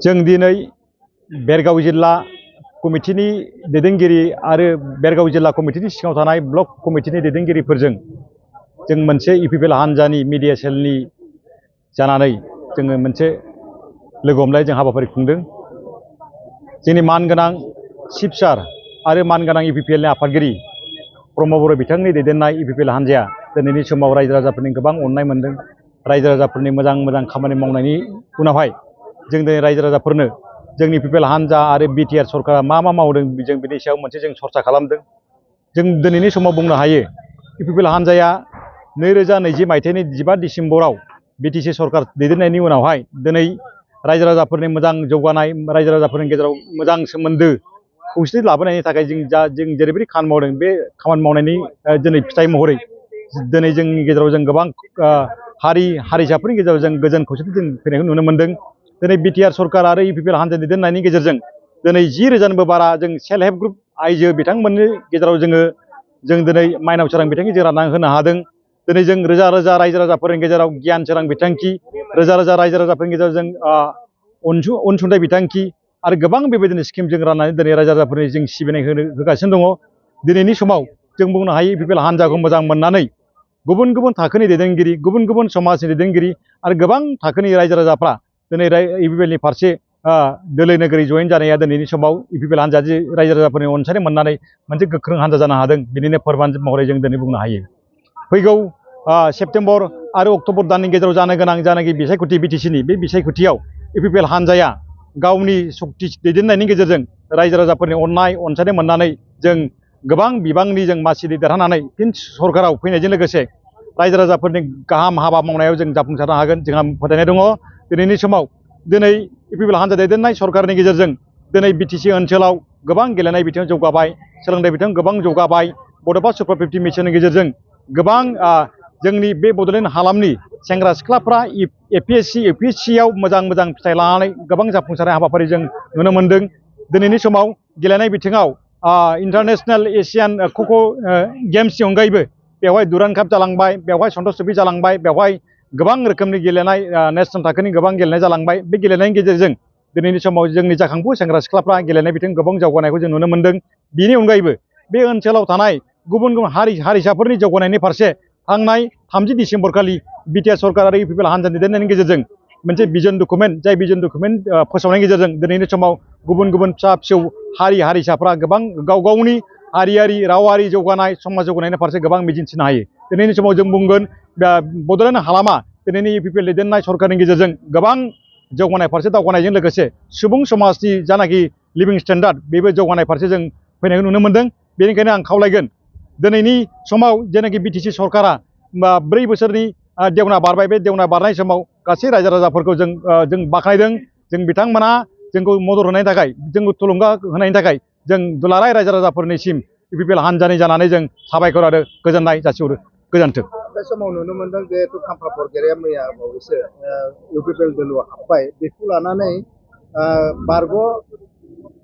जों दिनै बेरगाव जिल्ला कमिटिनि दैदेनगिरि आरो बेरगाव जिल्ला कमिटिनि सिङाव थानाय ब्लक कमिटिनि दैदेनगिरिफोरजों जों मोनसे इउपिपिएल हान्जानि मिडिया सेलनि जानानै जोङो मोनसे लोगो हमलाय जों हाबाफारि खुंदों। जोंनि मानगोनां चिफ सार आरो मानगोनां इउपिपिएलनि आफादगिरि प्रमद बर' बिथांनि दैदेननाय इउपिपिएल हान्जाया दिनैनि समाव रायजो राजाफोरनि गोबां अननाय मोनदों। रायजो राजाफोरनि मोजां मोजां खामानि मावनायनि उनावहाय जों दिनै रायजो राजाफोरनो जोंनि इउपिपिएल हान्जा आरो बिटिआर सरकारा मा मा मावदों जों बिनि सायाव मोनसे जों चर्चा खालामदों। जों दिनैनि समाव बुंनो हायो इउपिपिएल हान्जाया 2020 मायथाइनि 15 डिसेम्बराव बिटिसि सरकार दैदेननायनि उनावहाय दिनै रायजो राजाफोरनि मोजां जौगानाय, रायजो राजाफोरनि गेजेराव मोजां सोमोन्दो खौसेथि लाबोनायनि थाखाय जों जेरैबायदि खामानि मावदों बे खामानि मावनायनि दिनै फिथाइ महरै दिनै जोंनि गेजेराव जों गोबां हारि हारिसाफोरनि गेजेराव जों गोजोन खौसेथि जों फैनायखौ नुनो मोन्दों। दिनै बिटिआर सरकार आरो इउपिपिएल हान्जा दैदेननायनि गेजेरजों दिनै 10,000निबो बारा जों सेल्फ हेल्प ग्रुप आइजो बिथांमोननि गेजेराव जों दिनै माइनाव सोरां बिथांखि जों रानना होनो हादों। दिनै जों रोजा रोजा रायजो राजाफोरनि गेजेराव गियान सोरां बिथांखि, रोजा रोजा रायजो राजाफोरनि गेजेराव जों अनसुंथाइ बिथांखि आरो गोबां बेबायदिनो स्किम जों राननानै दिनै रायजो राजाफोरनि जों सिबिनाय होगासिनो दङ। दिनैनि समाव जों बुंनो हायो इउपिपिएल हान्जाखौ मोजां मोननानै गुबुन गुबुन थाखोनि दैदेनगिरि, गुबुन गुबुन समाजनि दैदेनगिरि आरो गोबां थाखोनि रायजो राजाफ्रा दिनै इउपिपिएलनि फारसे दोलै नोगोरै जयेन जानाया दिनैनि समाव इउपिपिएल हान्जा रायजो राजाफोरनि अनसायनाय मोननानै मोनसे गोख्रों हान्जा जानो हादों। बिनिनो फोरमान महरै जों दिनै बुंनो हायो। फैगौ सेप्तेम्बर आरो अक्ट'बर दाननि गेजेराव जानो गोनां जानाखि बिसायख'थि बिटिसिनि बे बिसायख'थियाव इउपिपिएल हान्जाया गावनि सक्ति दैदेननायनि गेजेरजों रायजो राजाफोरनि अननाय अनसायनाय मोननानै जों गोबां बिबांनि जों मासि देरहानानै फिन सरकाराव फैनायजों लोगोसे रायजो राजाफोरनि गाहाम हाबा मावनायाव जों जाफुंसारनो हागोन जोंहा फोथायनाय दङ। दिनैनि समाव दिनै इउपिपिएल हान्जा दैदेननाय सरकारनि गेजेरजों दिनै बिटिसि ओनसोलाव गोबां गेलेनाय बिथिङाव जौगाबाय, सोलोंथाइ बिथिङाव गोबां जौगाबाय। बड'फा सुपार 50 मिशननि गेजेरजों गोबां जोंनि बे बड'लेण्ड हालामनि सेंग्रा सिख्लाफ्रा एपिएससि इउपिएससियाव मोजां मोजां फिथाइ लानानै गोबां जाफुंसारनाय हाबाफारि जों नुनो मोन्दों। दिनैनि समाव गेलेनाय बिथिङाव इन्टारनेशनेल एसियान ख'ख' गेम्सनि अनगायैबो बेवहाय दुरान्ड काप जालांबाय, बेवहाय सन्टष ट्रफि जालांबाय, बेवहाय गोबां रोखोमनि गेलेनाय नेसनेल थाखोनि गोबां गेलेनाय जालांबाय। बे गेलेनायनि गेजेरजों दिनैनि समाव जोंनि जाखांफु सेंग्रा सिख्लाफ्रा गेलेनाय बिथिं गोबां जौगानायखौ जों नुनो मोन्दों। बिनि अनगायैबो बे ओनसोलाव थानाय गुबुन गुबुन हारिसाफोरनि जौगानायनि फारसे थांनाय 30 डिसेम्बर खालि बिटिआर सरकार आरो इउपिपिएल हान्जा दैदेननायनि गेजेरजों मोनसे भिजन डकुमेन्ट, जाय भिजन डकुमेन्ट फोसावनायनि गेजेरजों दिनैनि समाव गुबुन गुबुन फिसा फिसौ हारि हारिसाफ्रा गोबां गाव गावनि हारियारि रावारि जौगानाय समाज जौगानायनि फारसे गोबां मिजिंथिनो हायो। दिनैनि समाव जों बुंगोन बड'लेण्ड हालामा दिनैनि इउपिपिएल दैदेननाय सरकारनि गेजेरजों गोबां जौगानाय फारसे दावगानायजों लोगोसे सुबुं समाजनि जानाखि लिभिं स्टेन्डार्ड बेबो जौगानाय फारसे जों फैनायखौ नुनो मोन्दों। बेनिखायनो आं खावलायगोन दिनैनि समाव जेनाखि बिटिसि सरकारा 4 बोसोरनि देवना बारबाय, बे देवना बारनाय समाव गासै रायजो राजाफोरखौ जों बाख्नायदों। जों बिथांमोना जोंखौ मदद होनायनि थाखाय, जोंखौ थुलुंगा होनायनि थाखाय जों दुलाराय रायजो राजाफोरनिसिम इउपिपिएल हान्जानि जानानै जों साबायखर आरो गोजोननाय जासिहरो। गोजोन्थों। बे समाव नुनो मोनदों जिहेतु खाम्फा बरगयारिया मैया बावैसो इउपिपिएल दोलोआव हाबबाय, बेखौ लानानै बारग'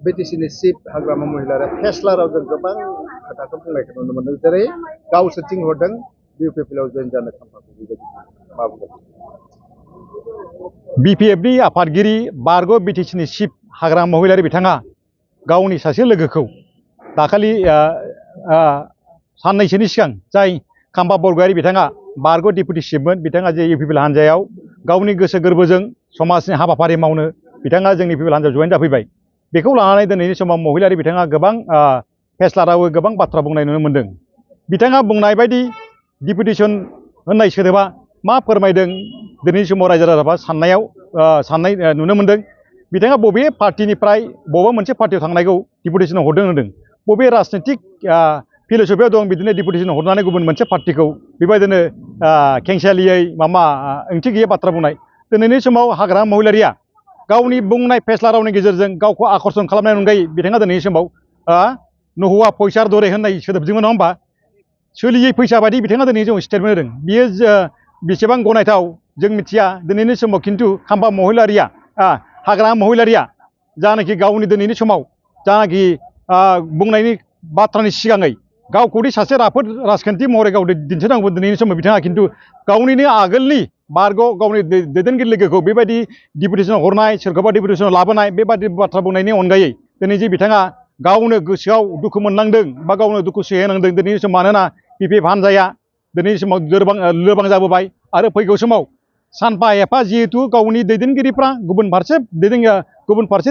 बिटिसिनि चिफ हाग्रामा महिलारि फेस्लाराव जों गोबां खोथाखौ बुंनायखौ नुनो मोन्दों। जेरै गावसोर हरदों इउपिपिएलआव जयेन जानो खाम्फाखौ, बेबायदि मा बुंगोन? बिपिएफनि आफादगिरि बारग' बिटिसिनि चिफ हाग्रामा महिलारि बिथाङा गावनि सासे लोगोखौ दाखालि साननैसोनि सिगां जाय खाम्फा बरगयारि बिथाङा बारग' डिपुटि चिफमोन, बिथाङा जे इउपिपिएल हान्जायाव गावनि गोसो गोरबोजों समाजनि हाबाफारि मावनो बिथाङा जोंनि इउपिपिएल हान्जायाव जयेन जाफैबाय। बेखौ लानानै दिनैनि समाव महिलारि बिथाङा गोबां फेस्लाराव गोबां बाथ्रा बुंनाय नुनो मोन्दों। बिथाङा बुंनाय बायदि डिपुटेसन होननाय सोदोबा मा फोरमायदों दिनैनि समाव रायजो राजाफ्रा साननाय नुनो मोन्दों। बिथाङा बबे पार्टिनिफ्राय बबेबा मोनसे पार्टियाव थांनायखौ डिपुटेसन हरदों होनदों। बबे राजनितिक फिलसफियाव दं बिदिनो डिपुटेसन हरनानै गुबुन मोनसे पार्टिखौ बेबायदिनो खेंसालियै ओंथि गैयै बाथ्रा बुंनाय। दिनैनि समाव हाग्रामा महिलारिया गावनि बुंनाय फेस्ला रावनि गेजेरजों गावखौ आकर्षण खालामनायनि अनगायै बिथाङा दिनैनि समाव नुहुवा फैसार दरे होननाय सोदोबजोंमोन, नङा होमबा? सोलियै फैसा बायदि बिथाङा दिनै जों स्टेटमेन्ट होदों। बियो बेसेबां गनायथाव जों मिथिया। दिनैनि समाव खिन्थु खाम्फा महिलारिया हाग्रामा महिलारिया जानाखि गावनि दिनैनि समाव जानाखि बुंनायनि बाथ्रानि सिगाङै गावखौदि सासे राफोद राजखान्थि महरै गाव दिन्थिनांगौ दिनैनि समाव बिथाङा खिन्थु गावनिनो आगोलनि गावनि दैदेनगिरि लोगोखौ बेबायदि डिपुटेसनाव हरनाय सोरखौबा डिपुटेसनाव लाबोनाय बेबादि बाथ्रा बुंनायनि अनगायै दिनै जे बिथाङा गावनो गोसोआव दुखु मोननांदों बा गावनो दुखु सहायनांदों दिनैनि समाव मानोना पिपिएफ हान्जाया दिनैनि समाव लोरबां जाबोबाय आरो फैगौ समाव सानफा एफा जिहेतु गावनि दैदेनगिरिफ्रा गुबुन फारसे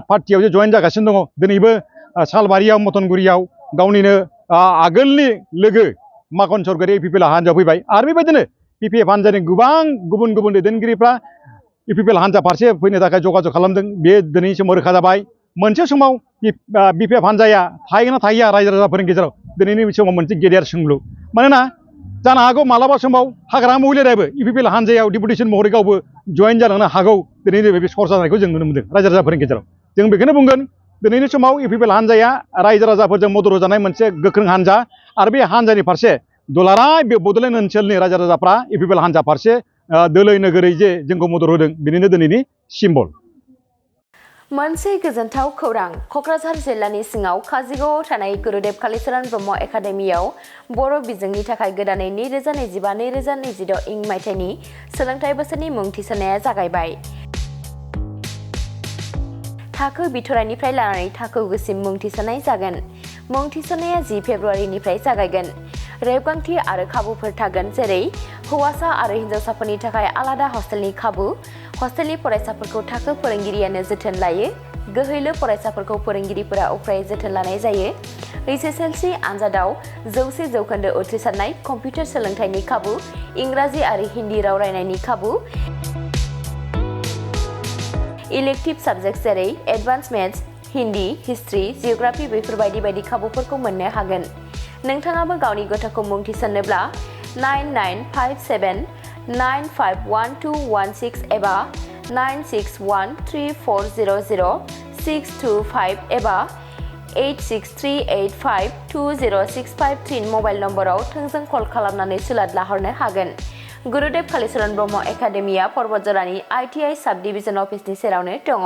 पार्टियाव जे जयेन जागासिनो दङ दिनैबो सालबारियाव मथनगुरियाव गावनिनो आगोलनि लोगो माखन सरकारि इउपिपिएल हान्जायाव फैबाय आरो बेबायदिनो पिपिएफ हान्जानि गोबां गुबुन इउपिपिएल हान्जा फारसे फैनो थाखाय जगाजग खालामदों बे दिनैनि समाव रोखा जाबाय मोनसे समाव बिपिएफ हान्जाया थाहैगोन ना थाहैया रायजो राजाफोरनि गेजेराव दिनैनि समाव मोनसे गेदेर सोंलु मानोना जानो हागौ मालाबा समाव हाग्रामा महिलारियाबो इउपिपिएल हान्जायाव डिपुटेसन महरै गावबो जयेन जानो हागौ दिनैनि बे सरसा जानायखौ जों नुनो मोनदों रायजो राजाफोरनि गेजेराव जों बेखौनो बुंगोन दिनैनि समाव इउपिपिएल हान्जाया रायजो राजाफोरजों मदद होजानाय मोनसे गोख्रों हान्जा आरो बे हान्जानि फारसे दुलाराय बे बड'लेण्ड ओनसोलनि रायजो राजाफ्रा इउपिपिएल हान्जा फारसे दोलै नोगोरै जे जोंखौ मदद होदों बेनिनो दिनैनि सिम्बल। मोनसे गोजोनथाव खौरां क'क्राझार जिल्लानि सिङाव काजिगावआव थानाय गुरुदेव कालिचरन ब्रह्म एकाडेमियाव बर' बिजोंनि थाखाय गोदानै 2025-2026 इं मायथाइनि सोलोंथाइ बोसोरनि मुं थिसननाया जागायबाय। थाखो बिथराइनिफ्राय लानानै थाखो गुसिम मुं थिसननाय जागोन। मुं थिसननाया 10 फेब्रुवारिनिफ्राय जागायगोन। रेबगान्थि आरो खाबुफोर थागोन जेरै हौवासा आरो हिन्जावसाफोरनि थाखाय आलादा हस्टेलनि खाबु, हस्टेलनि फरायसाफोरखौ थाखो फोरोंगिरियानो जोथोन लायो, गोहैलो फरायसाफोरखौ फोरोंगिरिफोरा उफ्रायै जोथोन लानाय जायो, HSLC आनजादाव 100% उथ्रिसारनाय, कम्पिउटार सोलोंथाइनि खाबु, इंराजि आरो हिन्दी राव रायनायनि खाबु, इलेक्टिभ साबजेक्ट जेरै advance maths, Hindi, history, geography बेफोरबायदि बायदि खाबुफोरखौ मोननो हागोन। नोंथाङाबो गावनि गथ'खौ मुं थिसननोब्ला 9957951216 एबा 9613400625 एबा 8638520653 मबाइल नम्बराव थोंजों कल खालामनानै सुलाद लाहरनो हागोन। गुरुदेव कालिचरन ब्रह्म एकाडेमिया पर्बतजरानि ITI साब डिभिजन अफिसनि सेरावनो दङ।